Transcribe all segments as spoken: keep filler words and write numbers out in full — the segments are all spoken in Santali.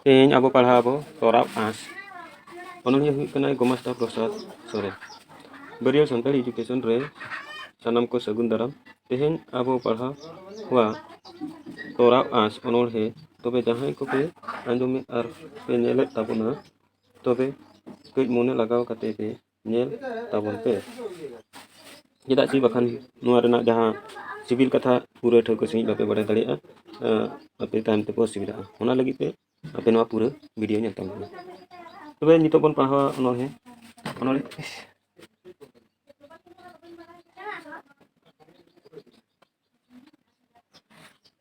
ᱛᱮᱦᱮᱧ ᱟᱵᱚ ᱯᱟᱲᱦᱟᱣ ᱟᱵᱚ ᱛᱚᱨᱟᱣ ᱟᱸᱥ᱾ ᱚᱱᱚᱞᱤᱭᱟᱹ ᱦᱩᱭᱩᱜ ᱠᱟᱱᱟᱭ ᱜᱳᱢᱟᱥᱛᱟ ᱯᱨᱚᱥᱟᱫᱽ ᱥᱚᱨᱮᱱ᱾ ᱵᱟᱹᱨᱭᱟᱹᱲ ᱥᱟᱱᱛᱟᱲᱤ ᱮᱰᱩᱠᱮᱥᱚᱱ ᱨᱮ ᱥᱟᱱᱟᱢ ᱠᱚ ᱥᱟᱹᱜᱩᱱ ᱫᱟᱨᱟᱢ᱾ ᱛᱮᱦᱮᱧ ᱟᱵᱚ ᱯᱟᱲᱦᱟᱣᱟ ᱛᱚᱨᱟᱣ ᱟᱸᱥ ᱚᱱᱚᱬᱦᱮ᱾ ᱛᱚᱵᱮ ᱡᱟᱦᱟᱸᱭ ᱠᱚᱯᱮ ᱟᱸᱡᱚᱢᱮᱫ ᱟᱨ ᱯᱮ ᱧᱮᱞᱮᱫ ᱛᱟᱵᱚᱱᱟ, ᱛᱚᱵᱮ ᱠᱟᱹᱡ ᱢᱚᱱᱮ ᱞᱟᱜᱟᱣ ᱠᱟᱛᱮ ᱯᱮ ᱧᱮᱞ ᱛᱟᱵᱚᱱ ᱯᱮ᱾ ᱪᱮᱫᱟᱜ ᱥᱮ ᱵᱟᱠᱷᱟᱱ ᱱᱚᱣᱟ ᱨᱮᱱᱟᱜ ᱡᱟᱦᱟᱸ ᱥᱤᱵᱤᱞ ᱠᱟᱛᱷᱟ ᱯᱩᱨᱟᱹ ᱴᱷᱟᱹᱣᱠᱟᱹ ᱥᱟᱺᱦᱤᱡ ᱵᱟᱯᱮ ᱵᱟᱲᱟᱭ ᱫᱟᱲᱮᱭᱟᱜᱼᱟ, ᱟᱸ, ᱟᱯᱮ ᱛᱟᱭᱚᱢ ᱛᱮᱯᱮ ᱚᱥᱩᱵᱤᱫᱷᱟᱜᱼᱟ᱾ ᱚᱱᱟ ᱞᱟᱹᱜᱤᱫ ᱛᱮ ᱟᱯᱮ ᱱᱚᱣᱟ ᱯᱩᱨᱟᱹ ᱵᱷᱤᱰᱤᱭᱳ ᱧᱮᱞ ᱛᱟᱵᱚᱱ ᱯᱮ᱾ ᱛᱚᱵᱮ ᱱᱤᱛᱚᱜ ᱵᱚᱱ ᱯᱟᱲᱦᱟᱣᱟ ᱚᱱᱚᱬᱦᱮ᱾ ᱚᱱᱚᱬᱦᱮ᱾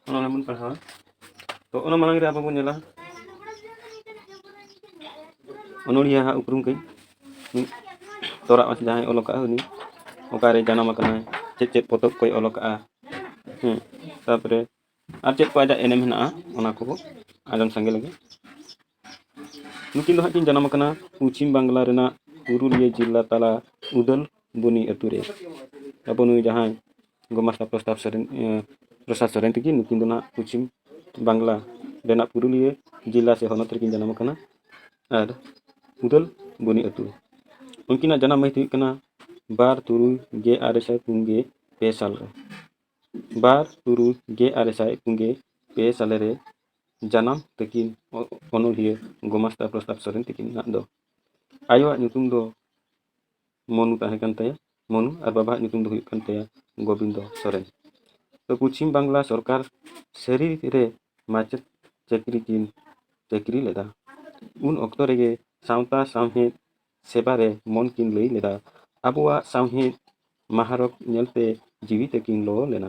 ᱚᱱᱚᱬᱦᱮ ᱵᱚᱱ ᱯᱟᱲᱦᱟᱣᱟ᱾ ᱛᱚ, ᱚᱱᱟ ᱢᱟᱲᱟᱝ ᱨᱮ ᱟᱵᱚ ᱵᱚᱱ ᱧᱮᱞᱟ ᱚᱱᱚᱬᱦᱤᱭᱟᱹ ᱦᱟᱸᱜ ᱩᱯᱨᱩᱢ ᱠᱟᱹᱡ᱾ ᱢᱤᱫ ᱛᱚᱨᱟ ᱚᱞ ᱡᱟᱦᱟᱸᱭ ᱚᱞ ᱟᱠᱟᱫᱼᱟ, ᱩᱱᱤ ᱚᱠᱟᱨᱮ ᱡᱟᱱᱟᱢ ᱟᱠᱟᱱᱟᱭ, ᱪᱮᱫ ᱪᱮᱫ ᱯᱚᱛᱚᱵ ᱠᱚᱭ ᱚᱞ ᱟᱠᱟᱫᱼᱟ, ᱦᱮᱸ, ᱛᱟᱨᱯᱚᱨᱮ ᱟᱨ ᱪᱮᱫ ᱠᱚ ᱟᱡᱟᱜ ᱮᱱᱮᱢ ᱦᱮᱱᱟᱜᱼᱟ, ᱚᱱᱟ ᱠᱚᱵᱚ ᱟᱸᱡᱚᱢ ᱥᱟᱸᱜᱮ ᱞᱮᱜᱮ᱾ ᱱᱩᱠᱤᱱ ᱫᱚ ᱦᱟᱸᱜ ᱠᱤᱱ ᱡᱟᱱᱟᱢ ᱟᱠᱟᱱᱟ ᱯᱚᱪᱷᱤᱢ ᱵᱟᱝᱞᱟ ᱨᱮᱱᱟᱜ ᱯᱩᱨᱩᱞᱤᱭᱟᱹ ᱡᱤᱞᱟ ᱛᱟᱞᱟ ᱩᱫᱟᱹᱞ ᱵᱚᱱᱤ ᱟᱹᱛᱩ ᱨᱮ᱾ ᱟᱵᱚ ᱱᱩᱭ ᱡᱟᱦᱟᱸᱭ ᱜᱳᱢᱟᱥᱛᱟ ᱯᱨᱚᱥᱛᱟᱵᱽ ᱥᱚᱨᱮᱱ, ᱮ, ᱯᱨᱚᱥᱟᱫᱽ ᱥᱚᱨᱮᱱ ᱛᱟᱹᱠᱤᱱ, ᱱᱩᱠᱤᱱ ᱫᱚ ᱱᱟᱦᱟᱜ ᱯᱚᱪᱷᱤᱢ ᱵᱟᱝᱞᱟ ᱨᱮᱱᱟᱜ ᱯᱩᱨᱩᱞᱤᱭᱟᱹ ᱡᱤᱞᱟ ᱥᱮ ᱦᱚᱱᱚᱛ ᱨᱮᱠᱤᱱ ᱡᱟᱱᱟᱢ ᱟᱠᱟᱱᱟ᱾ ᱟᱨ ᱩᱫᱟᱹᱞ ᱵᱚᱱᱤ ᱟᱹᱛᱩ᱾ ᱩᱱᱠᱤᱱᱟᱜ ᱡᱟᱱᱟᱢ ᱢᱟᱹᱦᱤᱛ ᱦᱩᱭᱩᱜ ᱠᱟᱱᱟ ᱵᱟᱨ ᱛᱩᱨᱩᱭ ᱜᱮᱞ ᱟᱨᱮ ᱥᱟᱭ ᱯᱩᱱ ᱜᱮᱞ ᱯᱮ ᱥᱟᱞ ᱨᱮ᱾ ᱵᱟᱨ ᱛᱩᱨᱩᱭ ᱜᱮᱞ ᱟᱨᱮ ᱥᱟᱭ ᱯᱩᱱ ᱜᱮᱞ ᱯᱮ ᱥᱟᱞᱮ ᱨᱮ ᱡᱟᱱᱟᱢ ᱛᱟᱹᱠᱤᱱ ᱚ-, ᱚᱱᱚᱬᱦᱤᱭᱟᱹ ᱜᱳᱢᱟᱥᱛᱟ ᱯᱨᱚᱥᱛᱟᱵᱽ ᱥᱚᱨᱮᱱ ᱛᱟᱹᱠᱤᱱᱟᱜ ᱫᱚ᱾ ᱟᱭᱳᱣᱟᱜ ᱧᱩᱛᱩᱢ ᱫᱚ ᱢᱚᱱᱩ ᱛᱟᱦᱮᱸ ᱠᱟᱱ ᱛᱟᱭᱟ, ᱢᱚᱱᱩ, ᱟᱨ ᱵᱟᱵᱟᱣᱟᱜ ᱧᱩᱛᱩᱢ ᱫᱚ ᱦᱩᱭᱩᱜ ᱠᱟᱱ ᱛᱟᱭᱟ ᱜᱳᱵᱤᱱᱫᱚ ᱥᱚᱨᱮᱱ᱾ ᱛᱚ, ᱯᱚᱪᱷᱤᱢ ᱵᱟᱝᱞᱟ ᱥᱚᱨᱠᱟᱨ ᱥᱟᱹᱨᱤ ᱨᱮ ᱢᱟᱪᱮᱫ ᱪᱟᱹᱠᱨᱤ ᱠᱤᱱ ᱪᱟᱹᱠᱨᱤ ᱞᱮᱫᱟ᱾ ᱩᱱ ᱚᱠᱛᱚ ᱨᱮᱜᱮ ᱥᱟᱶᱛᱟ ᱥᱟᱶᱦᱮᱫ ᱥᱮᱵᱟ ᱨᱮ ᱢᱚᱱ ᱠᱤᱱ ᱞᱟᱹᱭ ᱞᱮᱫᱟ᱾ ᱟᱵᱚᱣᱟᱜ ᱥᱟᱶᱦᱮᱫ ᱢᱟᱦᱟᱨᱚᱠ ᱧᱮᱞᱛᱮ ᱡᱤᱣᱤ ᱛᱟᱹᱠᱤᱱ ᱞᱚ ᱞᱮᱱᱟ᱾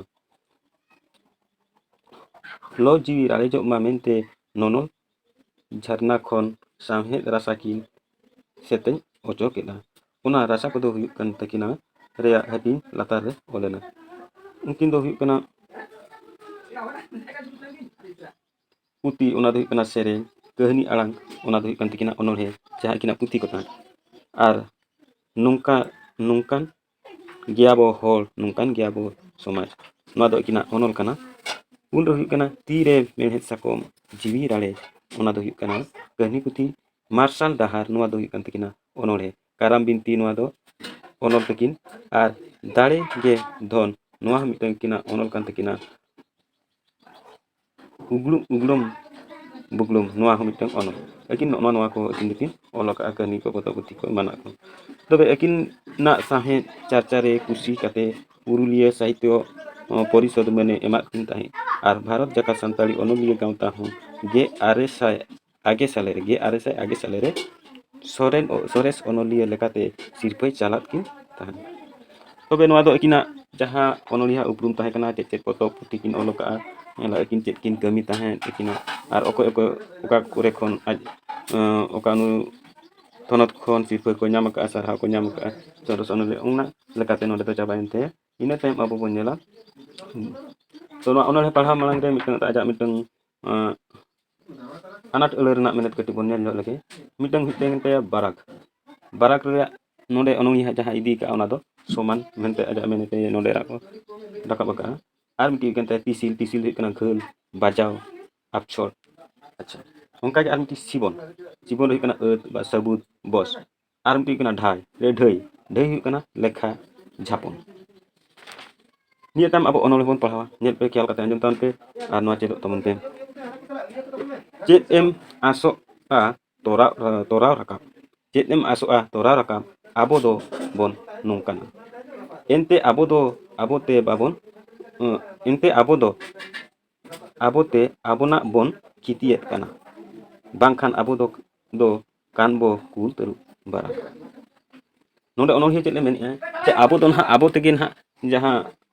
ᱞᱚ ᱡᱤᱣᱤ ᱨᱟᱲᱮᱡᱚᱜ ᱢᱟ ᱢᱮᱱᱛᱮ ᱱᱚᱱᱚᱞ ᱡᱷᱟᱨᱱᱟ ᱠᱷᱚᱱ ᱥᱟᱶᱦᱮᱫ ᱨᱟᱥᱟ ᱠᱤᱱ ᱥᱮᱛᱮᱧ ᱚᱪᱚ ᱠᱮᱫᱟ᱾ ᱚᱱᱟ ᱨᱟᱥᱟ ᱠᱚᱫᱚ ᱦᱩᱭᱩᱜ ᱠᱟᱱ ᱛᱟᱹᱠᱤᱱᱟ ᱨᱮᱭᱟᱜ ᱦᱟᱹᱴᱤᱧ ᱞᱟᱛᱟᱨ ᱨᱮ ᱚᱞ ᱮᱱᱟ᱾ ᱩᱱᱠᱤᱱ ᱫᱚ ᱦᱩᱭᱩᱜ ᱠᱟᱱᱟ ᱯᱩᱛᱷᱤ, ᱚᱱᱟ ᱫᱚ ᱦᱩᱭᱩᱜ ᱠᱟᱱᱟ ᱥᱮᱨᱮᱧ, ᱠᱟᱹᱦᱱᱤ ᱟᱲᱟᱝ, ᱚᱱᱟ ᱫᱚ ᱦᱩᱭᱩᱜ ᱠᱟᱱ ᱛᱟᱹᱠᱤᱱᱟ ᱚᱱᱚᱬᱦᱮ, ᱡᱟᱦᱟᱸ ᱟᱹᱠᱤᱱᱟᱜ ᱯᱩᱛᱷᱤ ᱠᱚ ᱛᱟᱦᱮᱸᱫ᱾ ᱟᱨ ᱱᱚᱝᱠᱟ, ᱱᱚᱝᱠᱟᱱ ᱜᱮᱭᱟᱵᱚ ᱦᱚᱲ, ᱱᱚᱝᱠᱟᱱ ᱜᱮᱭᱟᱵᱚ ᱥᱚᱢᱟᱡᱽ, ᱱᱚᱣᱟ ᱫᱚ ᱟᱹᱠᱤᱱᱟᱜ ᱚᱱᱚᱞ ᱠᱟᱱᱟ᱾ ᱩᱱᱨᱮ ᱦᱩᱭᱩᱜ ᱠᱟᱱᱟ ᱛᱤᱨᱮ ᱢᱮᱲᱦᱮᱫ ᱥᱟᱠᱚᱢ ᱡᱤᱣᱤ ᱨᱟᱲᱮᱡ, ᱚᱱᱟ ᱫᱚ ᱦᱩᱭᱩᱜ ᱠᱟᱱᱟ ᱠᱟᱹᱦᱱᱤ ᱯᱩᱛᱷᱤ ᱢᱟᱨᱥᱟᱞ ᱰᱟᱦᱟᱨ, ᱱᱚᱣᱟ ᱫᱚ ᱦᱩᱭᱩᱜ ᱠᱟᱱ ᱛᱟᱹᱠᱤᱱᱟ ᱚᱱᱚᱬᱦᱮ᱾ ᱠᱟᱨᱟᱢ ᱵᱤᱱᱛᱤ, ᱱᱚᱣᱟ ᱫᱚ ᱚᱱᱚᱞ ᱛᱟᱹᱠᱤᱱ᱾ ᱟᱨ ᱫᱟᱲᱮ ᱜᱮ ᱫᱷᱚᱱ, ᱱᱚᱣᱟ ᱦᱚᱸ ᱢᱤᱫᱴᱟᱝ ᱟᱹᱠᱤᱱᱟᱜ ᱚᱱᱚᱞ ᱠᱟᱱ ᱛᱟᱹᱠᱤᱱᱟ᱾ ᱩᱜᱽᱲᱩᱢ ᱩᱜᱽᱲᱩᱢ ᱵᱩᱜᱽᱲᱩᱢ, ᱱᱚᱣᱟ ᱦᱚᱸ ᱢᱤᱫᱴᱟᱝ ᱚᱱᱚᱞ᱾ ᱟᱹᱠᱤᱱ ᱱᱚᱜᱼᱚ ᱱᱚᱣᱟ ᱠᱚ ᱟᱹᱠᱤᱱ ᱫᱚᱠᱤᱱ ᱚᱞ ᱟᱠᱟᱫᱼᱟ, ᱠᱟᱹᱦᱱᱤ ᱠᱚ, ᱯᱚᱛᱚᱵ ᱯᱩᱛᱷᱤ ᱠᱚ ᱮᱢᱟᱱᱟᱜ ᱠᱚ᱾ ᱛᱚᱵᱮ ᱟᱹᱠᱤᱱᱟᱜ ᱥᱟᱶᱦᱮᱫ ᱪᱟᱨᱪᱟ ᱨᱮ ᱠᱩᱥᱤ ᱠᱟᱛᱮ ᱯᱩᱨᱩᱞᱤᱭᱟᱹ ᱥᱟᱦᱤᱛᱭᱚ, ᱚ, ᱯᱚᱨᱤᱥᱚᱫᱽ ᱢᱟᱹᱱᱮ ᱮᱢᱟᱫ ᱠᱤᱱ ᱛᱟᱦᱮᱸᱫ᱾ ᱟᱨ ᱵᱷᱟᱨᱚᱛ ᱡᱟᱠᱟᱛ ᱥᱟᱱᱛᱟᱲᱤ ᱚᱱᱚᱞᱤᱭᱟᱹ ᱜᱟᱶᱛᱟ ᱦᱚᱸ ᱜᱮ ᱟᱨᱮ ᱥᱟᱭ ᱟᱜᱮ ᱥᱟᱞᱮ ᱨᱮ, ᱜᱮ ᱟᱨᱮ ᱥᱟᱭ ᱟᱜᱮ ᱥᱟᱞᱮ ᱨᱮ ᱥᱚᱨᱮᱱ, ᱥᱚᱨᱮᱥ ᱚᱱᱚᱞᱤᱭᱟᱹ ᱞᱮᱠᱟᱛᱮ ᱥᱤᱨᱯᱟᱹᱭ ᱪᱟᱞᱟᱫ ᱠᱤᱱ ᱛᱟᱦᱮᱸᱫ᱾ ᱛᱚᱵᱮ ᱱᱚᱣᱟ ᱫᱚ ᱟᱹᱠᱤᱱᱟᱜ ᱡᱟᱦᱟᱸ ᱚᱱᱚᱞᱤᱭᱟᱹ ᱩᱯᱨᱩᱢ ᱛᱟᱦᱮᱸ ᱠᱟᱱᱟ, ᱪᱮᱫ ᱪᱮᱫ ᱯᱚᱛᱚᱵ ᱯᱩᱛᱷᱤ ᱠᱤᱱ ᱚᱞ ᱟᱠᱟᱫᱼᱟ, ᱟᱹᱠᱤᱱ ᱪᱮᱫ ᱠᱤᱱ ᱠᱟᱹᱢᱤ ᱛᱟᱦᱮᱸᱫ, ᱟᱹᱠᱤᱱᱟᱜ ᱟᱨ ᱚᱠᱚᱭ ᱚᱠᱚᱭ ᱚᱠᱟ ᱠᱚᱨᱮ ᱠᱷᱚᱱ ᱟᱡ, ᱚᱠᱟ ᱱᱩᱭ ᱛᱷᱚᱱᱚᱛ ᱠᱷᱚᱱ ᱥᱤᱨᱯᱟᱹ ᱠᱚ ᱧᱟᱢ ᱟᱠᱟᱫᱼᱟ, ᱥᱟᱨᱦᱟᱣ ᱠᱚ ᱧᱟᱢ ᱟᱠᱟᱫᱼᱟ, ᱥᱚᱨᱮᱥ ᱚᱱᱚᱞᱤᱭᱟᱹ, ᱚᱱᱟ ᱞᱮᱠᱟᱛᱮ ᱱᱚᱰᱮ ᱫᱚ ᱪᱟᱵᱟᱭᱮᱱ ᱛᱟᱭᱟ᱾ ᱤᱱᱟᱹ ᱛᱟᱭᱚᱢ ᱟᱵᱚ ᱵᱚᱱ ᱧᱮᱞᱟ, ᱛᱚ, ᱱᱚᱣᱟ ᱚᱱᱚᱬᱦᱮ ᱯᱟᱲᱦᱟᱣ ᱢᱟᱲᱟᱝ ᱨᱮ ᱢᱤᱫᱴᱟᱝ ᱟᱡᱟᱜ ᱢᱤᱫᱴᱟᱝ, ᱟᱸ, ᱟᱱᱟᱴ ᱟᱹᱲᱟᱹ ᱨᱮᱱᱟᱜ ᱢᱮᱱᱮᱫ ᱠᱟᱹᱴᱤᱡ ᱵᱚᱱ ᱧᱮᱞ ᱧᱚᱜ ᱞᱮᱜᱮ᱾ ᱢᱤᱫᱴᱟᱝ ᱦᱩᱭᱩᱜ ᱠᱟᱱ ᱛᱟᱭᱟ ᱵᱟᱨᱟᱠ᱾ ᱵᱟᱨᱟᱠ ᱨᱮᱭᱟᱜ ᱱᱚᱰᱮ ᱚᱱᱚᱬᱦᱤᱭᱟᱹ ᱡᱟᱦᱟᱸ ᱤᱫᱤ ᱠᱟᱜᱼᱟ, ᱚᱱᱟ ᱫᱚ ᱥᱚᱢᱟᱱ ᱢᱮᱱᱛᱮ ᱟᱡᱟᱜ ᱢᱮᱱᱮᱫ ᱮ ᱱᱚᱰᱮ ᱨᱟᱠᱟᱵ, ᱨᱟᱠᱟᱵ ᱟᱠᱟᱜᱼᱟ᱾ ᱟᱨ ᱢᱤᱫᱴᱤᱡ ᱦᱩᱭᱩᱜ ᱠᱟᱱ ᱛᱟᱭᱟ ᱛᱤᱥᱤᱞ᱾ ᱛᱤᱥᱤᱞ ᱫᱚ ᱦᱩᱭᱩᱜ ᱠᱟᱱᱟ ᱜᱷᱟᱹᱞ, ᱵᱟᱡᱟᱣ, ᱟᱯᱪᱷᱚᱲ᱾ ᱟᱪᱪᱷᱟ, ᱚᱱᱠᱟᱜᱮ ᱟᱨ ᱢᱤᱫᱴᱤᱡ ᱥᱤᱵᱚᱱ᱾ ᱥᱤᱵᱚᱱ ᱫᱚ ᱦᱩᱭᱩᱜ ᱠᱟᱱᱟ ᱟᱹᱛ ᱵᱟ ᱥᱟᱹᱵᱩᱫ, ᱵᱚᱥ᱾ ᱟᱨ ᱢᱤᱫᱴᱤᱡ ᱦᱩᱭᱩᱜ ᱠᱟᱱᱟ ᱰᱷᱟᱭ, ᱰᱷᱟᱹᱭ᱾ ᱰᱷᱟᱹᱭ ᱦᱩᱭᱩᱜ ᱠᱟᱱᱟ ᱞᱮᱠᱷᱟ, ᱡᱷᱟᱯᱚᱱ᱾ ᱱᱤᱭᱟᱹ ᱛᱟᱭᱚᱢ ᱟᱵᱚ ᱚᱱᱚᱞ ᱵᱚᱱ ᱯᱟᱲᱦᱟᱣᱟ᱾ ᱧᱮᱞ ᱯᱮ, ᱠᱷᱮᱭᱟᱞ ᱠᱟᱛᱮ ᱟᱸᱡᱚᱢ ᱛᱟᱵᱚᱱ ᱯᱮ ᱟᱨ ᱱᱚᱣᱟ ᱪᱮᱫᱚᱜ ᱛᱟᱵᱚᱱ ᱯᱮ᱾ ᱪᱮᱫ ᱮᱢ ᱟᱥᱚᱜᱼᱟ ᱛᱚᱨᱟᱣ, ᱛᱚᱨᱟᱣ ᱨᱟᱠᱟᱵ? ᱪᱮᱫ ᱮᱢ ᱟᱥᱚᱜᱼᱟ ᱛᱚᱨᱟᱣ ᱨᱟᱠᱟᱵ? ᱟᱵᱚ ᱫᱚ ᱵᱚᱱ ᱱᱚᱝᱠᱟᱱᱟ᱾ ᱮᱱᱛᱮ ᱟᱵᱚ ᱫᱚ ᱟᱵᱚ ᱛᱮ ᱵᱟᱵᱚᱱ, ᱮᱱᱛᱮ ᱟᱵᱚ ᱫᱚ ᱟᱵᱚ ᱛᱮ ᱟᱵᱚᱱᱟᱜ ᱵᱚᱱ ᱠᱷᱤᱛᱤᱭᱮᱫ ᱠᱟᱱᱟ᱾ ᱵᱟᱝᱠᱷᱟᱱ ᱟᱵᱚ ᱫᱚ, ᱫᱚ ᱠᱟᱱ ᱵᱚ ᱠᱩᱞ ᱛᱟᱹᱨᱩᱵ ᱵᱟᱨᱟ᱾ ᱱᱚᱰᱮ ᱚᱱᱚᱬᱦᱤᱭᱟᱹ ᱪᱮᱫ ᱮ ᱢᱮᱱᱮᱫᱼᱟ? ᱡᱮ ᱟᱵᱚ ᱫᱚ ᱱᱟᱦᱟᱜ ᱟᱵᱚ ᱛᱮᱜᱮ ᱱᱟᱦᱟᱜ ᱡᱟᱦᱟᱸ,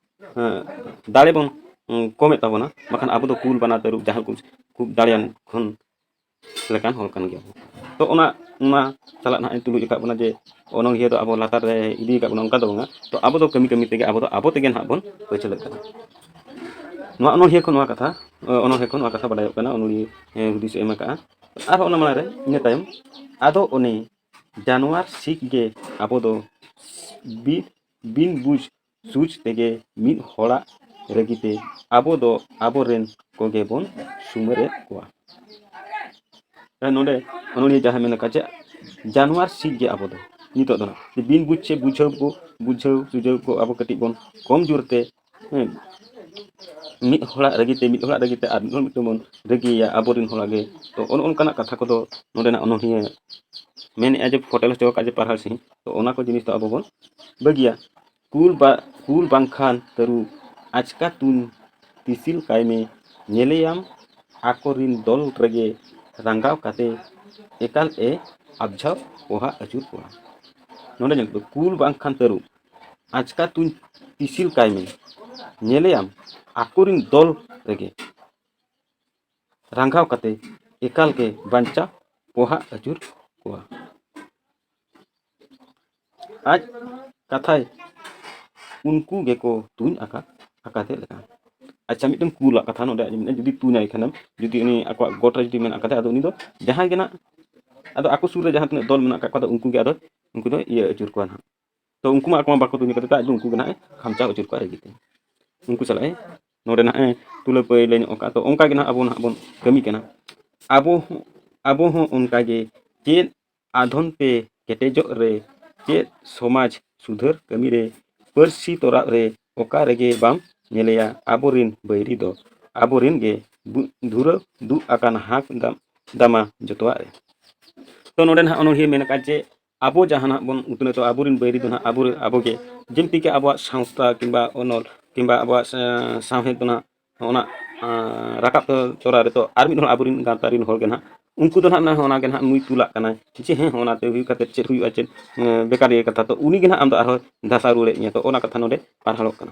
ᱦᱮᱸ, ᱫᱟᱲᱮ ᱵᱚᱱ, ᱩᱸ, ᱠᱚᱢᱮᱫ ᱛᱟᱵᱚᱱᱟ, ᱵᱟᱠᱷᱟᱱ ᱟᱵᱚ ᱫᱚ ᱠᱩᱞ ᱵᱟᱱᱟ ᱛᱟᱹᱨᱩᱵ ᱡᱟᱦᱟᱸ ᱠᱚ ᱠᱷᱩᱵ ᱫᱟᱲᱮᱭᱟᱱ ᱠᱷᱚᱱ ᱞᱮᱠᱟᱱ ᱦᱚᱲ ᱠᱟᱱ ᱜᱮᱭᱟ ᱵᱚᱱ᱾ ᱛᱚ ᱚᱱᱟ, ᱚᱱᱟ ᱥᱟᱞᱟᱜ ᱱᱟᱦᱟᱜ ᱮ ᱛᱩᱞᱩᱡ ᱟᱠᱟᱫ ᱵᱚᱱᱟ ᱡᱮ ᱚᱱᱚᱬᱦᱤᱭᱟᱹ ᱫᱚ ᱟᱵᱚ ᱞᱟᱛᱟᱨ ᱨᱮ ᱤᱫᱤ ᱟᱠᱟᱫ ᱵᱚᱱᱟ, ᱚᱱᱠᱟ ᱫᱚ ᱵᱟᱝᱟ᱾ ᱛᱚ ᱟᱵᱚ ᱫᱚ ᱠᱟᱹᱢᱤ ᱠᱟᱹᱢᱤ ᱛᱮᱜᱮ ᱟᱵᱚ ᱫᱚ ᱟᱵᱚ ᱛᱮᱜᱮ ᱱᱟᱦᱟᱜ ᱵᱚᱱ ᱯᱟᱹᱪᱷᱞᱟᱹᱜ ᱠᱟᱱᱟ᱾ ᱱᱚᱣᱟ ᱚᱱᱚᱬᱦᱤᱭᱟᱹ ᱠᱷᱚᱱ ᱱᱚᱣᱟ ᱠᱟᱛᱷᱟ, ᱚᱱᱚᱬᱦᱤᱭᱟᱹ ᱠᱷᱚᱱ ᱱᱚᱣᱟ ᱠᱟᱛᱷᱟ ᱵᱟᱰᱟᱭᱚᱜ ᱠᱟᱱᱟ, ᱚᱱᱚᱬᱦᱤᱭᱟᱹ, ᱮ, ᱦᱩᱫᱤᱥ ᱮ ᱮᱢ ᱟᱠᱟᱫᱼᱟ᱾ ᱟᱨᱦᱚᱸ ᱚᱱᱟ ᱢᱟᱲᱟᱝ ᱨᱮ ᱤᱱᱟᱹ ᱛᱟᱭᱚᱢ, ᱟᱫᱚ ᱚᱱᱮ ᱡᱟᱱᱣᱟᱨ ᱥᱤᱠ ᱜᱮ ᱟᱵᱚ ᱫᱚ ᱵᱤ-, ᱵᱤᱱ ᱵᱩᱡᱽ ᱥᱩᱡᱽ ᱛᱮᱜᱮ ᱢᱤᱫ ᱦᱚᱲᱟᱜ ᱨᱟᱹᱜᱤ ᱛᱮ ᱟᱵᱚ ᱫᱚ ᱟᱵᱚᱨᱮᱱ ᱠᱚᱜᱮ ᱵᱚᱱ ᱥᱩᱢᱟᱹᱨᱮᱫ ᱠᱚᱣᱟ᱾ ᱱᱚᱰᱮ ᱚᱱᱚᱞᱤᱭᱟᱹ ᱡᱟᱦᱟᱸ ᱢᱮᱱ ᱟᱠᱟᱫ ᱡᱮ ᱡᱟᱱᱣᱟᱨ ᱥᱤᱠ ᱜᱮ ᱟᱵᱚ ᱫᱚ ᱱᱤᱛᱚᱜ ᱫᱚ ᱱᱟᱜ ᱵᱤᱱ ᱵᱩᱡᱽ ᱪᱮ ᱵᱩᱡᱷᱟᱹᱣ ᱠᱚ ᱵᱩᱡᱷᱟᱹᱣ ᱥᱩᱡᱷᱟᱹᱣ ᱠᱚ ᱟᱵᱚ ᱠᱟᱹᱴᱤᱡ ᱵᱚᱱ ᱠᱚᱢ ᱡᱳᱨ ᱛᱮ, ᱦᱮᱸ, ᱢᱤᱫ ᱦᱚᱲᱟᱜ ᱨᱟᱹᱜᱤ ᱛᱮ ᱢᱤᱫ ᱦᱚᱲᱟᱜ ᱨᱟᱹᱜᱤ ᱛᱮ ᱟᱨ ᱢᱤᱫ ᱦᱚᱲ ᱢᱤᱫᱴᱮᱱ ᱵᱚᱱ ᱨᱟᱹᱜᱤᱭᱮᱭᱟ ᱟᱵᱚᱨᱮᱱ ᱦᱚᱲᱟᱜ ᱜᱮ᱾ ᱛᱚ ᱚᱱᱮ ᱚᱱᱠᱟᱱᱟᱜ ᱠᱟᱛᱷᱟ ᱠᱚᱫᱚ ᱱᱚᱰᱮᱱᱟᱜ ᱚᱱᱚᱞᱤᱭᱟᱹ ᱢᱮᱱᱮᱫᱼᱟ ᱡᱮ ᱯᱷᱳᱴᱮᱞ ᱦᱚᱪᱚ ᱟᱠᱟᱫ ᱡᱮ ᱯᱟᱨᱦᱟᱲ ᱥᱤᱝ, ᱛᱚ ᱚᱱᱟ ᱠᱚ ᱡᱤᱱᱤᱥ ᱫᱚ ᱟᱵᱚ ᱵᱚᱱ ᱵᱟᱹᱜᱤᱭᱟ᱾ ᱠᱩᱞ ᱵᱟ ᱠᱩᱞ ᱵᱟᱝᱠᱷᱟᱱ ᱛᱟᱹᱨᱩᱵ ᱟᱪᱠᱟ ᱛᱩᱧ ᱛᱤᱥᱤᱞ ᱠᱟᱭ ᱢᱮ, ᱧᱮᱞᱮᱭᱟᱢ ᱟᱠᱚᱨᱤᱱ ᱫᱚᱞ ᱨᱮᱜᱮ ᱨᱟᱸᱜᱟᱣ ᱠᱟᱛᱮ ᱮᱠᱟᱞ ᱮ ᱟᱵᱡᱷᱟᱣ ᱯᱚᱦᱟ ᱟᱹᱪᱩᱨ ᱠᱚᱣᱟ᱾ ᱱᱚᱰᱮ ᱧᱮᱞ ᱯᱮ, ᱠᱩᱞ ᱵᱟᱝᱠᱷᱟᱱ ᱛᱟᱹᱨᱩᱵ ᱟᱪᱠᱟ ᱛᱩᱧ ᱛᱤᱥᱤᱞ ᱠᱟᱭ ᱢᱮ, ᱧᱮᱞᱮᱭᱟᱢ ᱟᱠᱚᱨᱤᱱ ᱫᱚᱞ ᱨᱮᱜᱮ ᱨᱟᱸᱜᱟᱣ ᱠᱟᱛᱮ ᱮᱠᱟᱞ ᱜᱮ ᱵᱟᱧᱪᱟᱣ ᱯᱚᱦᱟ ᱟᱹᱪᱩᱨ ᱠᱚᱣᱟ᱾ ᱟᱡ ᱠᱟᱛᱷᱟᱭ ᱩᱱᱠᱩ ᱜᱮᱠᱚ ᱛᱩᱧ ᱟᱠᱟᱫ ᱟᱠᱟᱫᱮ ᱞᱮᱠᱟ᱾ ᱟᱪᱪᱷᱟ, ᱢᱤᱫᱴᱮᱱ ᱠᱩᱞᱟᱜ ᱠᱟᱛᱷᱟ ᱱᱚᱰᱮ ᱟᱸᱡᱚᱢ ᱢᱮ, ᱡᱩᱫᱤ ᱛᱩᱧᱟᱭ ᱠᱷᱟᱱᱮᱢ, ᱡᱩᱫᱤ ᱩᱱᱤ ᱟᱠᱚᱣᱟᱜ ᱜᱚᱴ ᱨᱮ ᱡᱩᱫᱤ ᱢᱮᱱᱟᱜ ᱟᱠᱟᱫᱮ, ᱟᱫᱚ ᱩᱱᱤ ᱫᱚ ᱡᱟᱦᱟᱸᱭ ᱜᱮ ᱱᱟᱜ, ᱟᱫᱚ ᱟᱠᱚ ᱥᱩᱨ ᱨᱮ ᱡᱟᱦᱟᱸ ᱛᱤᱱᱟᱹᱜ ᱫᱚᱞ ᱢᱮᱱᱟᱜ ᱟᱠᱟᱫ ᱠᱚᱣᱟ, ᱟᱫᱚ ᱩᱱᱠᱩ ᱜᱮ ᱟᱫᱚ ᱩᱱᱠᱩ ᱫᱚ ᱤᱭᱟᱹ ᱟᱹᱪᱩᱨ ᱠᱚᱣᱟ ᱱᱟᱦᱟᱜ᱾ ᱛᱚ ᱩᱱᱠᱩ ᱢᱟ ᱟᱠᱚ ᱢᱟ ᱵᱟᱠᱚ ᱛᱩᱧ ᱠᱟᱫᱮ, ᱛᱚ ᱟᱡ ᱫᱚ ᱩᱱᱠᱩ ᱜᱮ ᱱᱟᱦᱟᱜ ᱮ ᱠᱷᱟᱢᱪᱟᱣ ᱟᱹᱪᱩᱨ ᱠᱚᱣᱟ ᱨᱟᱹᱜᱤ ᱛᱮ᱾ ᱩᱱᱠᱩ ᱥᱟᱞᱟᱜ ᱮ ᱱᱚᱰᱮ ᱱᱟᱦᱟᱜ ᱮ ᱛᱩᱞᱟᱹᱯᱟᱹᱭ ᱞᱟᱹᱭ ᱧᱚᱜ ᱟᱠᱟᱫ᱾ ᱛᱚ ᱚᱱᱠᱟ ᱜᱮ ᱱᱟᱦᱟᱜ ᱟᱵᱚ ᱱᱟᱦᱟᱜ ᱵᱚᱱ ᱠᱟᱹᱢᱤ ᱠᱟᱱᱟ᱾ ᱟᱵᱚ ᱦᱚᱸ ᱟᱵᱚ ᱦᱚᱸ ᱚᱱᱠᱟ ᱜᱮ ᱪᱮᱫ ᱟᱫᱷᱚᱱ ᱛᱮ ᱠᱮᱴᱮᱡᱚᱜ ᱨᱮ, ᱪᱮᱫ ᱥᱚᱢᱟᱡᱽ ᱥᱩᱫᱷᱟᱹᱨ ᱠᱟᱹᱢᱤ ᱨᱮ, ᱯᱟᱹᱨᱥᱤ ᱛᱚᱨᱟᱣ ᱨᱮ, ᱚᱠᱟ ᱨᱮᱜᱮ ᱵᱟᱢ ᱧᱮᱞᱮᱭᱟ ᱟᱵᱚᱨᱤᱱ ᱵᱟᱹᱭᱨᱤ ᱫᱚ᱾ ᱟᱵᱚᱨᱤᱱ ᱜᱮ ᱵᱩ- ᱫᱷᱩᱨᱟᱹ ᱫᱩᱜ ᱟᱠᱟᱱ ᱦᱟᱸᱠ ᱫᱟᱢ- ᱫᱟᱢᱟ ᱡᱚᱛᱚᱣᱟᱜ ᱨᱮ᱾ ᱛᱚ ᱱᱚᱰᱮ ᱱᱟᱦᱟᱜ ᱚᱱᱚᱞᱤᱭᱟᱹ ᱢᱮᱱ ᱟᱠᱟᱫ ᱡᱮ ᱟᱵᱚ ᱡᱟᱦᱟᱱᱟᱜ ᱵᱚᱱ ᱩᱛᱱᱟᱹᱣ ᱛᱟᱵᱚ, ᱟᱵᱚᱨᱤᱱ ᱵᱟᱹᱭᱨᱤ ᱫᱚ ᱱᱟᱦᱟᱜ ᱟᱵᱚ ᱟᱵᱚᱜᱮ, ᱡᱮᱢᱛᱤ ᱠᱤ ᱟᱵᱚᱣᱟᱜ ᱥᱟᱶᱛᱟ ᱠᱤᱝᱵᱟ ᱚᱱᱚᱞ ᱠᱤᱝᱵᱟ ᱟᱵᱚᱣᱟᱜ ᱥᱟ- ᱥᱟᱶᱦᱮᱫ ᱫᱚ ᱱᱟᱦᱟᱜ ᱚᱱᱟ ᱟᱸ, ᱨᱟᱠᱟᱵ ᱛᱚᱨᱟ ᱨᱮᱛᱚ ᱟᱨ ᱢᱤᱫ ᱦᱚᱲ ᱟᱵᱚᱨᱮᱱ ᱜᱟᱶᱛᱟ ᱨᱮᱱ ᱦᱚᱲ ᱜᱮ ᱱᱟᱦᱟᱜ, ᱩᱱᱠᱩ ᱫᱚ ᱱᱟᱦᱟᱜ ᱚᱱᱟ ᱜᱮ ᱱᱟᱦᱟᱜ ᱱᱩᱭ ᱛᱩᱞᱟᱜ ᱠᱟᱱᱟᱭ ᱡᱮ ᱦᱮᱸ, ᱚᱱᱟᱛᱮ ᱦᱩᱭᱩᱜ ᱠᱟᱛᱮ ᱪᱮᱫ ᱦᱩᱭᱩᱜᱼᱟ, ᱪᱮᱫ ᱮᱸ, ᱵᱮᱠᱟᱨ ᱤᱭᱟᱹ ᱠᱟᱛᱷᱟ᱾ ᱛᱚ ᱩᱱᱤ ᱜᱮ ᱱᱟᱦᱟᱜ ᱟᱢ ᱫᱚ ᱟᱨᱦᱚᱸ ᱫᱷᱟᱥᱟᱣ ᱨᱩᱣᱟᱹᱲᱮᱫ ᱢᱮᱭᱟ᱾ ᱛᱚ ᱚᱱᱟ ᱠᱟᱛᱷᱟ ᱱᱚᱰᱮ ᱯᱟᱨᱦᱟᱲᱚᱜ ᱠᱟᱱᱟ᱾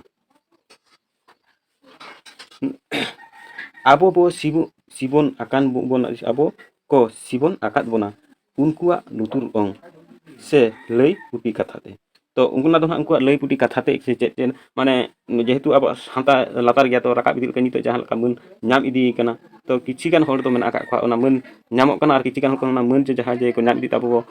ᱟᱵᱚ ᱵᱚ ᱥᱤᱵᱚ- ᱥᱤᱵᱚᱱ ᱟᱠᱟᱱ ᱵᱚ- ᱵᱚᱱ ᱟᱵᱚ ᱠᱚ ᱥᱤᱵᱚᱱ ᱟᱠᱟᱫ ᱵᱚᱱᱟ ᱩᱱᱠᱩᱣᱟᱜ ᱞᱩᱛᱩᱨ ᱚᱝ ᱥᱮ ᱞᱟᱹᱭ ᱯᱩᱴᱤ ᱠᱟᱛᱷᱟ ᱛᱮ᱾ ᱛᱚ ᱩᱱᱠᱩ ᱫᱚ ᱱᱟᱦᱟᱜ ᱩᱱᱠᱩᱣᱟᱜ ᱞᱟᱹᱭ ᱯᱩᱴᱤ ᱠᱟᱛᱷᱟ ᱛᱮ ᱥᱮ ᱪᱮᱫ ᱪᱮᱫ, ᱢᱟᱱᱮ ᱡᱮᱦᱮᱛᱩ ᱟᱵᱚᱣᱟᱜ ᱥᱟᱶᱛᱟ ᱞᱟᱛᱟᱨ ᱜᱮᱭᱟ, ᱛᱚ ᱨᱟᱠᱟᱵ ᱤᱫᱤ ᱞᱮᱠᱟ ᱱᱤᱛᱚᱜ ᱡᱟᱦᱟᱸ ᱞᱮᱠᱟ ᱢᱟᱹᱱ ᱧᱟᱢ ᱤᱫᱤ ᱠᱟᱱᱟ, ᱛᱚ ᱠᱤᱪᱷᱤ ᱜᱟᱱ ᱦᱚᱲ ᱫᱚ ᱢᱮᱱᱟᱜ ᱟᱠᱟᱫ ᱠᱚᱣᱟ ᱚᱱᱟ ᱢᱟᱹᱱ ᱧᱟᱢᱚᱜ ᱠᱟᱱᱟ, ᱟᱨ ᱠᱤᱪᱷᱤ ᱜᱟᱱ ᱦᱚᱲ ᱠᱚ ᱚᱱᱟ ᱢᱟᱹᱱ ᱪᱮ ᱡᱟᱦᱟᱸ ᱡᱮ ᱠᱚ ᱧᱟᱢ ᱤᱫᱤ ᱛᱟᱵᱚ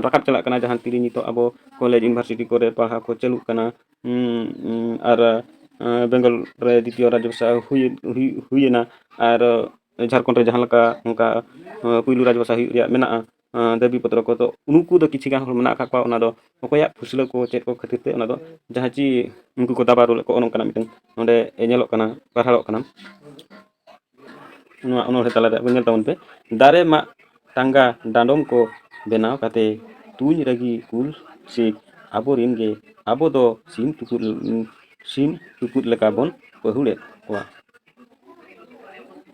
ᱨᱟᱠᱟᱵ ᱪᱟᱞᱟᱜ ᱠᱟᱱᱟ, ᱡᱟᱦᱟᱸ ᱛᱤᱨᱮ ᱱᱤᱛᱚᱜ ᱟᱵᱚ ᱠᱚᱞᱮᱡᱽ ᱤᱭᱩᱱᱤᱵᱷᱟᱨᱥᱤᱴᱤ ᱠᱚᱨᱮ ᱯᱟᱲᱦᱟᱣ ᱠᱚ ᱪᱟᱹᱞᱩᱜ ᱠᱟᱱᱟ᱾ ᱩᱸ, ᱩᱸ, ᱟᱨ, ᱟᱸ, ᱵᱮᱝᱜᱚᱞ ᱨᱮ ᱫᱤᱛᱤᱭᱚ ᱨᱟᱡᱽᱡᱚ ᱵᱷᱟᱥᱟ ᱦᱩᱭ, ᱦᱩᱭ, ᱦᱩᱭᱮᱱᱟ᱾ ᱟᱨ ᱡᱷᱟᱲᱠᱷᱚᱸᱰ ᱨᱮ ᱡᱟᱦᱟᱸ ᱞᱮᱠᱟ ᱚᱱᱠᱟ ᱯᱩᱭᱞᱩ ᱨᱟᱡᱽᱵᱷᱟᱥᱟ ᱦᱩᱭᱩᱜ ᱨᱮᱭᱟᱜ ᱢᱮᱱᱟᱜᱼᱟ, ᱫᱟᱹᱵᱤ ᱯᱚᱛᱨᱚ ᱠᱚ, ᱛᱚ ᱩᱱᱠᱩ ᱫᱚ ᱠᱤᱪᱷᱩ ᱜᱟᱱ ᱦᱚᱲ ᱢᱮᱱᱟᱜ ᱟᱠᱟᱫ ᱠᱚᱣᱟ, ᱚᱱᱟ ᱫᱚ ᱚᱠᱚᱭᱟᱜ ᱯᱷᱩᱥᱞᱟᱹ ᱠᱚ ᱪᱮᱫ ᱠᱚ ᱠᱷᱟᱹᱛᱤᱨ ᱛᱮ ᱚᱱᱟ ᱫᱚ ᱡᱟᱦᱟᱸ ᱪᱤ ᱩᱱᱠᱩ ᱠᱚ ᱫᱟᱵᱟ ᱨᱩᱣᱟᱹᱲ ᱠᱚ, ᱚᱱᱮ ᱚᱱᱠᱟᱱᱟᱜ ᱢᱤᱫᱴᱮᱱ ᱱᱚᱰᱮ ᱧᱮᱞᱚᱜ ᱠᱟᱱᱟ, ᱯᱟᱲᱦᱟᱣᱚᱜ ᱠᱟᱱᱟ᱾ ᱱᱚᱣᱟ ᱚᱱᱚᱬᱦᱮ ᱛᱟᱞᱟᱨᱮ ᱟᱵᱚ ᱧᱮᱞ ᱛᱟᱵᱚᱱ ᱯᱮ, ᱫᱟᱨᱮ ᱢᱟᱜ ᱴᱟᱸᱜᱟ ᱰᱟᱸᱰᱚᱢ ᱠᱚ ᱵᱮᱱᱟᱣ ᱠᱟᱛᱮ ᱛᱩᱧ ᱨᱟᱹᱜᱤ ᱠᱩᱞ ᱥᱤᱠ ᱟᱵᱚᱨᱤᱱ ᱜᱮ ᱟᱵᱚ ᱫᱚ ᱥᱤᱢ ᱛᱩᱯᱩᱫ, ᱥᱤᱢ ᱛᱩᱯᱩᱫ ᱞᱮᱠᱟ ᱵᱚᱱ ᱯᱟᱹᱦᱩᱲᱮᱫ ᱠᱚᱣᱟ᱾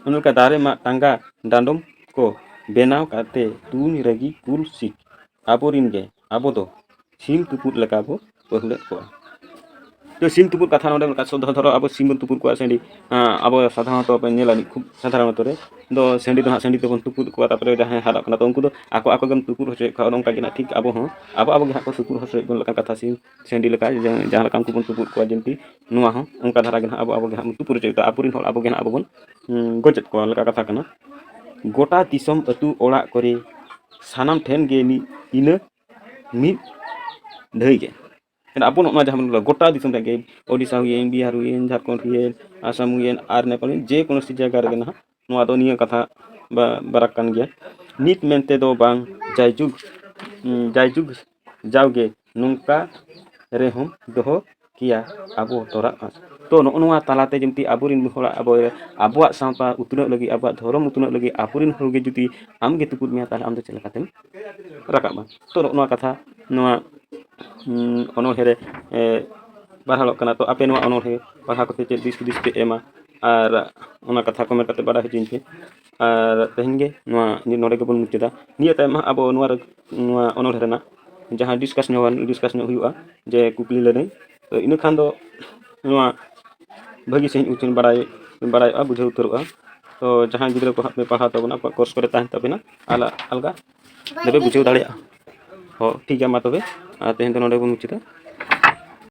ᱚᱱᱟ ᱞᱮᱠᱟ ᱫᱟᱨᱮ ᱢᱟᱜ ᱴᱟᱸᱜᱟ ᱰᱟᱸᱰᱚᱢ ᱠᱚ ᱵᱮᱱᱟᱣ ᱠᱟᱛᱮ ᱛᱩᱧ ᱨᱟᱹᱜᱤ ᱠᱩᱞ ᱥᱤᱠ ᱟᱵᱚᱨᱤᱱ ᱜᱮ ᱟᱵᱚ ᱫᱚ ᱥᱤᱢ ᱛᱩᱯᱩᱫ ᱞᱮᱠᱟ ᱵᱚ ᱯᱟᱹᱦᱩᱲᱮᱫ ᱠᱚᱣᱟ᱾ ᱛᱚ ᱥᱤᱢ ᱛᱩᱯᱩᱫ ᱠᱟᱛᱷᱟ ᱱᱚᱰᱮ ᱢᱮᱱᱟᱜ ᱠᱟᱜ, ᱥᱩᱫᱷᱟ ᱫᱷᱚᱨᱚ ᱟᱵᱚ ᱥᱤᱢ ᱵᱚᱱ ᱛᱩᱯᱩᱫ ᱠᱚᱣᱟ ᱥᱟᱺᱰᱤ, ᱟᱸ, ᱟᱵᱚ ᱥᱟᱫᱷᱟᱨᱚᱱᱚᱛᱚ ᱵᱚᱱ ᱧᱮᱞᱟ ᱢᱤᱫ ᱠᱷᱩᱵ ᱥᱟᱫᱷᱟᱨᱚᱱᱚᱛᱚ ᱨᱮ ᱫᱚ ᱥᱟᱺᱰᱤ ᱫᱚ ᱦᱟᱸᱜ ᱥᱟᱺᱰᱤ ᱛᱮᱵᱚᱱ ᱛᱩᱯᱩᱫ ᱠᱚᱣᱟ, ᱛᱟᱨᱯᱚᱨᱮ ᱡᱟᱦᱟᱸᱭ ᱦᱟᱨᱟᱜ ᱠᱟᱱᱟ ᱛᱚ ᱩᱱᱠᱩ ᱫᱚ ᱟᱠᱚ ᱟᱠᱚ ᱜᱮᱢ ᱛᱩᱯᱩᱫ ᱦᱚᱪᱚᱭᱮᱫ ᱠᱚᱣᱟ, ᱚᱱᱮ ᱚᱱᱠᱟ ᱜᱮ ᱱᱟᱜ ᱴᱷᱤᱠ ᱟᱵᱚ ᱦᱚᱸ ᱟᱵᱚ ᱟᱵᱚ ᱜᱮ ᱦᱟᱸᱜ ᱠᱚ ᱛᱩᱯᱩᱫ ᱦᱚᱪᱚᱭᱮᱫ ᱵᱚᱱ ᱞᱮᱠᱟᱱ ᱠᱟᱛᱷᱟ, ᱥᱤᱢ ᱥᱟᱺᱰᱤ ᱞᱮᱠᱟ ᱡᱟᱦᱟᱸ ᱡᱟᱦᱟᱸ ᱞᱮᱠᱟ ᱩᱱᱠᱩ ᱵᱚᱱ ᱛᱩᱯᱩᱫ ᱠᱚᱣᱟ ᱡᱤᱱᱛᱤ ᱱᱚᱣᱟ ᱦᱚᱸ ᱚᱱᱠᱟ ᱫᱷᱟᱨᱟ ᱜᱮ ᱱᱟᱦᱟᱜ ᱟᱵᱚ ᱟᱵᱚ ᱜᱮ ᱦᱟᱸᱜ ᱛᱩᱯᱩᱫ ᱦᱚᱪᱚᱭᱮᱫ ᱠᱚᱣᱟ, ᱟᱵᱚᱨᱮᱱ ᱦᱚᱲ ᱟᱵᱚ ᱜᱮ ᱱᱟᱦᱟᱜ ᱟᱵᱚ ᱵᱚᱱ, ᱩᱸ, ᱜᱚᱡᱮᱫ ᱠᱚᱣᱟ ᱞᱮᱠᱟ ᱠᱟᱛᱷᱟ ᱠᱟᱱᱟ᱾ ᱜᱚᱴᱟ ᱫᱤᱥᱚᱢ ᱟᱹᱛᱩ ᱚᱲᱟᱜ ᱠᱚᱨᱮ ᱥᱟᱱᱟᱢ ᱴᱷᱮᱱ ᱜᱮ ᱢᱤᱫ ᱤᱱᱟᱹ ᱢᱤᱫ ᱰᱷᱟᱹᱭ ᱜᱮ᱾ ᱢᱮᱱᱠᱷᱟᱱ ᱟᱵᱚ ᱱᱚᱜᱼᱚ ᱱᱚᱣᱟ ᱡᱟᱦᱟᱸ ᱵᱚᱱ ᱜᱚᱴᱟ ᱫᱤᱥᱚᱢ ᱨᱮᱭᱟᱜ ᱜᱮ, ᱳᱰᱤᱥᱟ ᱦᱩᱭᱮᱱ, ᱵᱤᱦᱟᱨ ᱦᱩᱭᱮᱱ, ᱡᱷᱟᱲᱠᱷᱚᱸᱰ ᱦᱩᱭᱮᱱ, ᱟᱥᱟᱢ ᱦᱩᱭᱮᱱ, ᱟᱨ ᱱᱮᱯᱟᱞ ᱦᱩᱭᱮᱱ, ᱡᱮ ᱠᱳᱱᱳ ᱡᱟᱭᱜᱟ ᱨᱮᱜᱮ ᱱᱟᱦᱟᱜ ᱱᱚᱣᱟ ᱫᱚ ᱱᱤᱭᱟᱹ ᱠᱟᱛᱷᱟ ᱵᱟ-, ᱵᱟᱨᱟᱠ ᱠᱟᱱ ᱜᱮᱭᱟ᱾ ᱱᱤᱛ ᱢᱮᱱᱛᱮ ᱫᱚ ᱵᱟᱝ, ᱡᱟᱭᱡᱩᱜᱽ, ᱩᱸ, ᱡᱟᱭᱡᱩᱜᱽ ᱡᱟᱣᱜᱮ ᱱᱚᱝᱠᱟ ᱨᱮᱦᱚᱸ ᱫᱚᱦᱚ ᱠᱮᱭᱟ ᱟᱵᱚ ᱛᱚᱨᱟᱜ ᱟᱸᱥ᱾ ᱛᱚ ᱱᱚᱜᱼᱚ ᱱᱚᱣᱟ ᱛᱟᱞᱟᱛᱮ ᱡᱩᱫᱤ ᱟᱵᱚᱨᱮᱱ ᱦᱚᱲᱟᱜ ᱟᱵᱚ, ᱟᱵᱚᱣᱟᱜ ᱥᱟᱶᱛᱟ ᱩᱛᱱᱟᱹᱜ ᱞᱟᱹᱜᱤᱫ, ᱟᱵᱚᱣᱟᱜ ᱫᱷᱚᱨᱚᱢ ᱩᱛᱱᱟᱹᱜ ᱞᱟᱹᱜᱤᱫ ᱟᱵᱚᱨᱮᱱ ᱦᱚᱲ ᱜᱮ ᱡᱩᱫᱤ ᱟᱢᱜᱮ ᱛᱩᱯᱩᱫ ᱢᱮᱭᱟ, ᱛᱟᱦᱚᱞᱮ ᱟᱢ ᱫᱚ ᱪᱮᱫ ᱞᱮᱠᱟᱛᱮᱢ ᱨᱟᱠᱟᱵᱼᱟ? ᱛᱚ ᱱᱚᱜᱼᱚ ᱱᱚᱣᱟ ᱠᱟᱛᱷᱟ ᱱᱚᱣᱟ, ᱩᱸ, ᱚᱱᱚᱬᱦᱮ ᱨᱮ, ᱮ, ᱯᱟᱲᱦᱟᱣᱚᱜ ᱠᱟᱱᱟ᱾ ᱛᱚ ᱟᱯᱮ ᱱᱚᱣᱟ ᱚᱱᱚᱬᱦᱮ ᱯᱟᱲᱦᱟᱣ ᱠᱟᱛᱮ ᱪᱮᱫ ᱫᱤᱥ ᱦᱩᱫᱤᱥ ᱯᱮ ᱮᱢᱟ, ᱟᱨ ᱚᱱᱟ ᱠᱟᱛᱷᱟ comment ᱠᱟᱛᱮ ᱵᱟᱰᱟᱭ ᱦᱚᱪᱚᱧ ᱯᱮ᱾ ᱟᱨ ᱛᱮᱦᱮᱧ ᱜᱮ ᱱᱚᱣᱟ ᱱᱚᱰᱮ ᱜᱮᱵᱚᱱ ᱢᱩᱪᱟᱹᱫᱟ᱾ ᱱᱤᱭᱟᱹ ᱛᱟᱭᱚᱢ ᱦᱟᱸᱜ ᱟᱵᱚ ᱱᱚᱣᱟ ᱨᱮ, ᱱᱚᱣᱟ ᱚᱱᱚᱬᱦᱮ ᱨᱮᱱᱟᱜ ᱡᱟᱦᱟᱸ discuss ᱧᱚᱜ, discuss ᱧᱚᱜ ᱦᱩᱭᱩᱜᱼᱟ ᱡᱮ ᱠᱩᱠᱞᱤ ᱞᱟᱹᱱᱟᱹᱭ᱾ ᱛᱚ ᱤᱱᱟᱹ ᱠᱷᱟᱱ ᱫᱚ ᱱᱚᱣᱟ ᱵᱷᱟᱹᱜᱤ ᱥᱟᱺᱦᱤᱡ ᱩᱪᱷᱟᱹᱱ ᱵᱟᱲᱟᱭ, ᱵᱟᱲᱟᱭᱚᱜᱼᱟ, ᱵᱩᱡᱷᱟᱹᱣ ᱩᱛᱟᱹᱨᱚᱜᱼᱟ᱾ ᱛᱚ ᱡᱟᱦᱟᱸᱭ ᱜᱤᱫᱽᱨᱟᱹ ᱠᱚ ᱦᱟᱸᱜ ᱯᱮ ᱯᱟᱲᱦᱟᱣ ᱛᱟᱵᱚᱱᱟ, ᱟᱠᱚᱣᱟᱜ course ᱠᱚᱨᱮ ᱛᱟᱦᱮᱱ ᱛᱟᱵᱮᱱᱟ, ᱟᱞᱟ-, ᱟᱞᱜᱟ ᱫᱚᱯᱮ ᱵᱩᱡᱷᱟᱹᱣ ᱫᱟᱲᱮᱭᱟᱜᱼᱟ᱾ ᱦᱚᱸ, ᱴᱷᱤᱠ ᱜᱮᱭᱟ, ᱢᱟ ᱛᱚᱵᱮ, ᱟᱨ ᱛᱮᱦᱮᱧ ᱫᱚ ᱱᱚᱰᱮ ᱵᱚᱱ ᱢᱩᱪᱟᱹᱫᱟ᱾